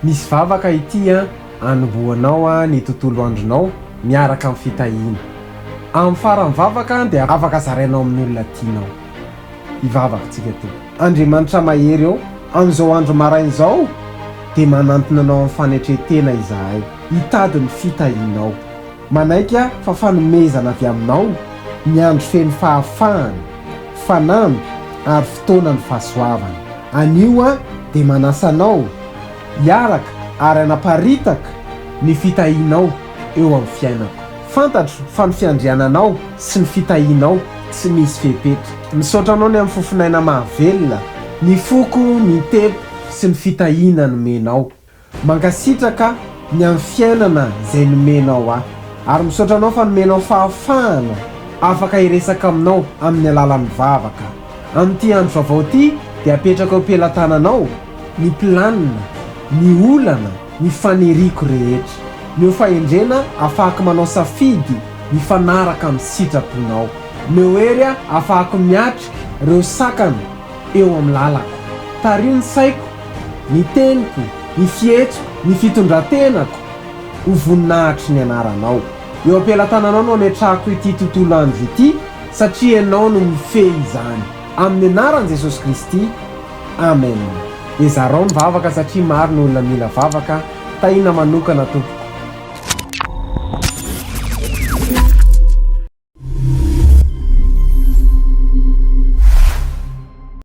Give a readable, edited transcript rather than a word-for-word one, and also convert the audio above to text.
Misy vavaka ity an, anombohanao ny tontolo andronao miaraka amin'ny fitahiana. Amin'ny faran'ny vavaka dia afaka zarainao amin'ny olona tianao. Hivavaka tsika Tompo. Andriamanitra mahery ô, amin'izao andro maraina izao dia manantona Anao amin'ny fanetren-tena izahay, hitady ny fitahianao. Manaiky aho fa fanomezana avy Aminao ny andro feno fahafahana, fanamby ary fotoana ny fahasoavana. Anio aho dia manasa Anao hiaraka ary hanaparitaka ny fitahianao eo amin'ny fiainako. Fantatro fa ny fiandriananao sy ny fitahianao tsy misy fepetra. Misaotra Anao ny amin'ny fofon'aina mahavelona ny foko mitepo sy ny fitahiana nomenao. Mankasitraka ny amin'ny fiainana izay nomenao ahy. Ary misaotra Anao fa nomenao fahafahana afaka hiresaka Aminao amin'ny alalan'ny vavaka. Amin'ity andro vaovao ity dia apetrako eo am-pelatananao ny planina, ny olana, ny faniriako rehetra. Meo fahendrena afahako manao safidy mifanaraka amin'ny sitraponao. Meo hery aho afahako miatrika ireo sakana eo amin'ny lalako. Tariho ny saiko, ny teniko, ny fihetsiko, ny fitondran-tenako ho voninahitry ny anaranao. Eo am-pelatananao no ametrahako ity tontolo andro ity satria Ianao no mifehy izany. Amin'ny anaran'i Jesosy Kristy. Amen. Dia zarao ny vavaka satria maro ny olona mila vavaka, tahiana manokana tompoko.